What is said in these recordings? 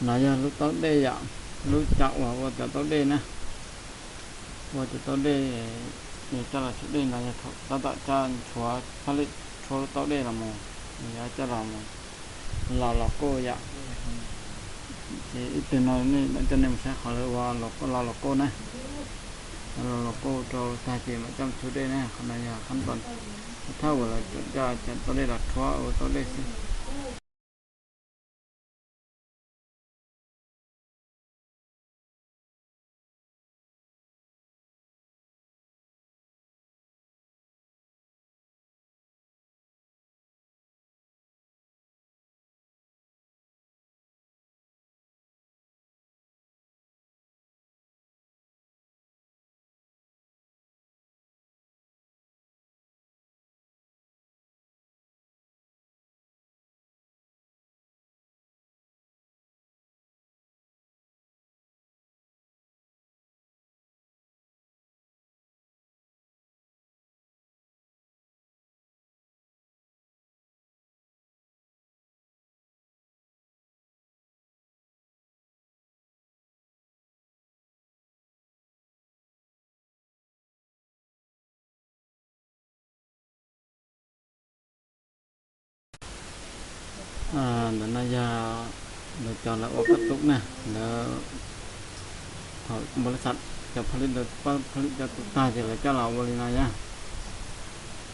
No yog lub taub dej yom, lub cov uas ua cov taub dej na. Ua cov taub dej, coj los tshuab dej no yog thaum tab tom coj nchuav phaj lij tshuab lub taub dej los mus, yuav coj los mus lo los kuj yom. Ces ib tug no nej mam coj nej mus saib qhov lawv ua lo los kuj na. Lo los kuj rau tag ces mam coj mus tshuab dej na. Qhov no yog qhab tos thawj uas lawv coj cov taub dej los tshuab ua taub dej xwb. Ntawm no yog lawv cov lawv ua kab tub na, lawv thaum npau li xav cov phaj lij, lawv pab phaj lij cov tub tag ces lawv coj los ua li no yom.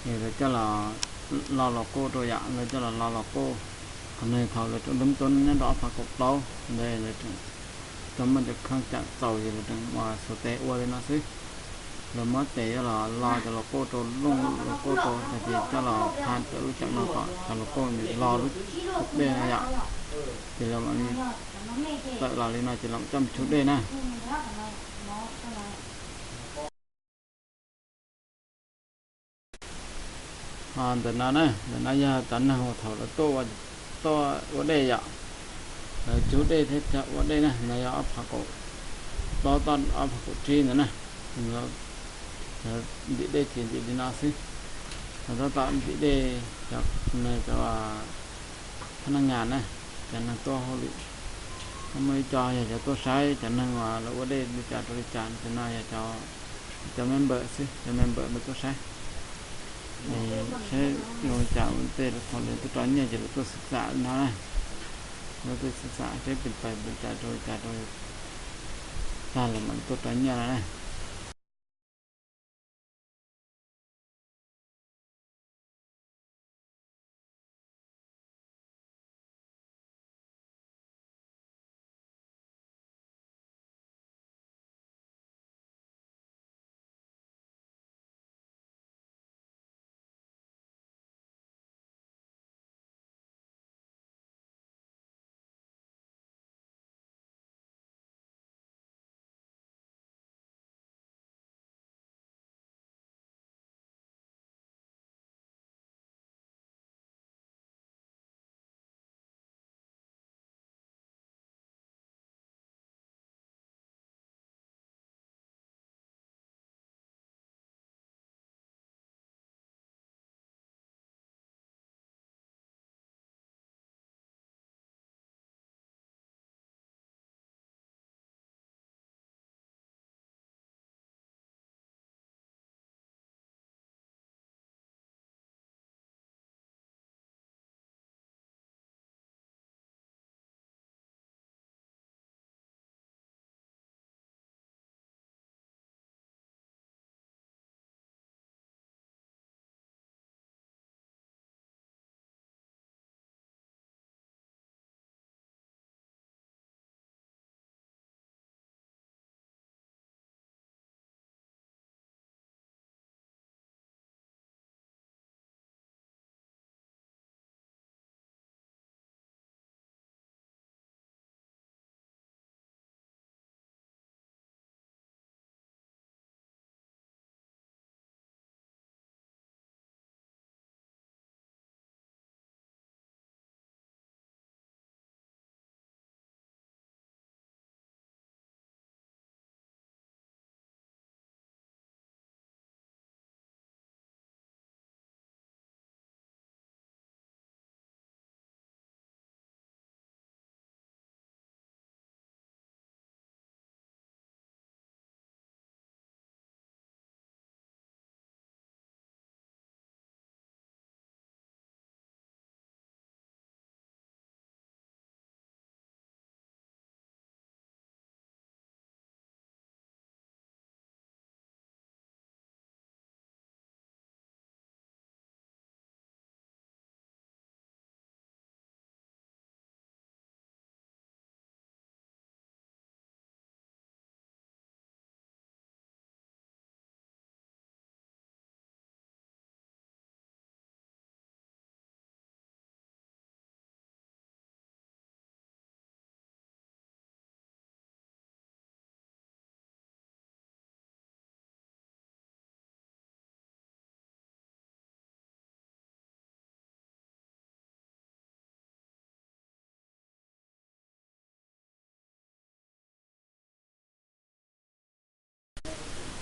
Ces lawv coj los lo los kuj rau yom, lawv coj los lo los kuj. Qhov no thaum lawv lub coob nyob rau ob phav kaum plaub ntawd lawv tseem tau muaj cov kheej cam txaus ces lawv tseem ua xuas tes ua li no xwb. Lawv muab tes coj los lo cov los kuj rau, looj los kuj rau tag ces coj los phaj rawv lub cam no kom cov los kuj nws lo lub dej no yom. Ces lawv mam li tawm los li no ces lawv mam coj mus tshuab dej na. Ho ntawm no na, ntawm no yog cov neeg uas thaum lawv tuaj ua, tuaj ua dej yom. Lawv tshuab dej thiab cov ua dej na, no yog ob phav kaum plaub txog ob phav kaum tsib ntawd na. Cov ntim dej ces ntim li no xwb. Cov tab tom ntim dej, cov, cov phab naj ngas na, cov neeg tuaj hauj lwm. Muaj ib co yog cov tuaj saib cov neeg uas lawv ua dej li cas rau li cas, cov no yog cov, cov member xwb, cov member lawv tuaj saib. Saib zoo li cas ua ntej thaum lawv tuaj rau nyiaj ces lawv tuaj xwm xam li no na. Lawv tuaj xwm xam seb pes pais li cas rau li cas rau, tag lawv mam tuaj rau nyiaj no na.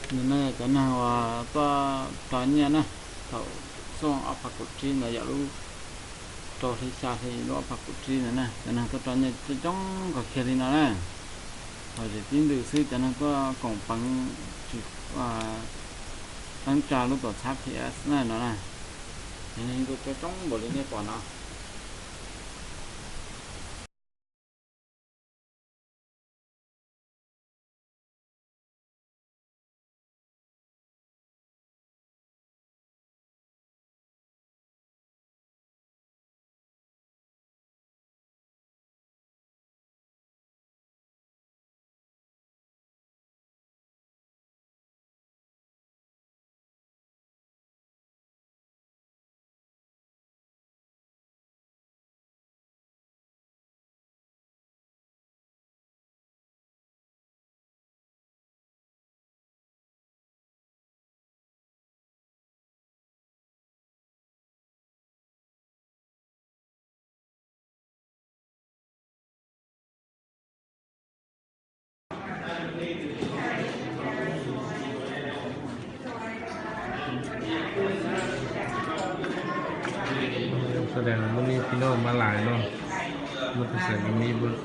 Nws ne, cov neeg uas tuaj tso nyiaj na, thaum xyoo ob phav kaum tsib ntawd yog lub rau hli xya hli lub ob phav kaum tsib ntawd na, cov neeg tuaj tso nyiaj coob coob kawg kiag li no na. Thaum tseem tib ntws xwb cov neeg tuaj koom peev tsis teeb tsa lub tuam txhab P S na no na. Cov neeg tuaj coob coob npaum li nej pom no. Sawv daws muaj nej phim noj mab lais no, muaj tus xeem muaj nej npawb.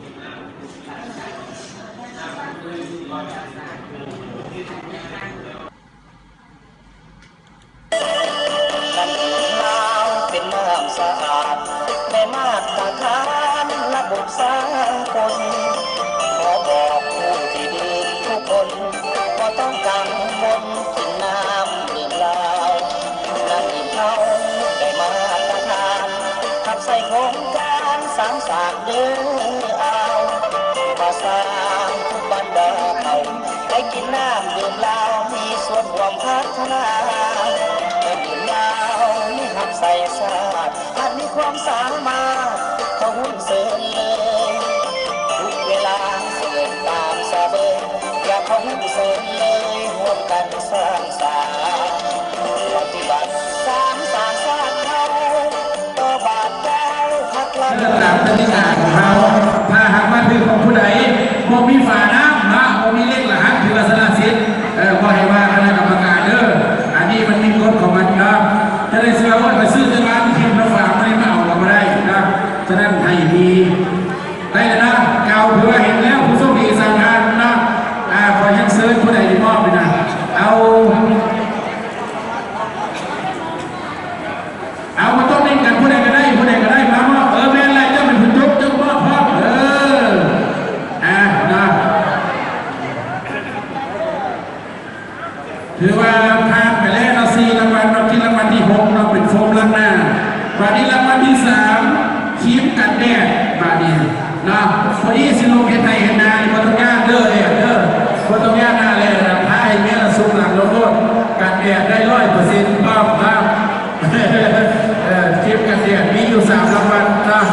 น้ำดื่มลาวเป็นน้ำสะอาด ได้มาตรฐานระบบสากล ขอบอกผู้ที่ดื่มทุกคน บ่ต้องกังวลกินน้ำดื่มลาว น้ำดื่มเฮาได้มาตรฐาน ขับใส่โครงการสามสากเด้ออาว มาสร้างทุกบ้านดาว ให้กินน้ำดื่มลาว มีส่วนร่วมพัฒนา น้ำดื่มลาวมีฮักใส่ชาติ หากมีความสามารถ ขอหุ้นเสริมเลย ทุกเวลาเสิร์ฟตามสบาย อยากขอหุ้นเสริมเลย ร่วมกันสร้างสรรค์ ปฏิบัติสร้างสรรค์สร้างเฮา ต่อบาทเจ้าพักเรา ตามปฏิญาณของเรา ถ้าหากว่าถือของผู้ใด บ่มีฝาน้ำเนาะ บ่มีเลขรหัส ถือว่าชนะสิทธิ์ เออ บ่ให้ว่าคณะกรรมการเด้อ อันนี้มันมีกฎของมันเนาะ จะได้เชื่อว่าไปซื้อที่ร้านพิมพ์แล้วฝากไม่ได้มาเอาก็บ่ได้นะ ฉะนั้นให้มี ได้แล้วนะ กล่าวถือว่าเห็นแล้ว ผู้โชคดีสามท่านนะ อ่า ขอเรียนเชิญผู้ใดที่มอบเลยนะ เอา เอา บ่ต้องเล่นกัน ผู้ใดก็ได้ ผู้ใดก็ได้ มามอบ เออ แม่นแล้ว เจ้าเป็นผู้จบ เจ้ามอบพร้อม เออ อ่า นะ ถือว่าผ่านไปแล้วเนาะ สี่รางวัลเนาะ กินรางวัลที่หกเนาะ เป็นโฟมล้างหน้า บาดนี้รางวัลที่สาม ครีมกันแดด บาดนี้เนาะ พอดีสิลงเฮ็ดไร่เฮ็ดนานี่ บ่ต้องย่านเด้อ เด้อ บ่ต้องย่านหน้าแล้งนะ พาให้เมียละซุกหลังลงโลด กันแดดได้ร้อยเปอร์เซ็นต์พร้อมครับ เออ ครีมกันแดดมีอยู่สามรางวัลเนาะ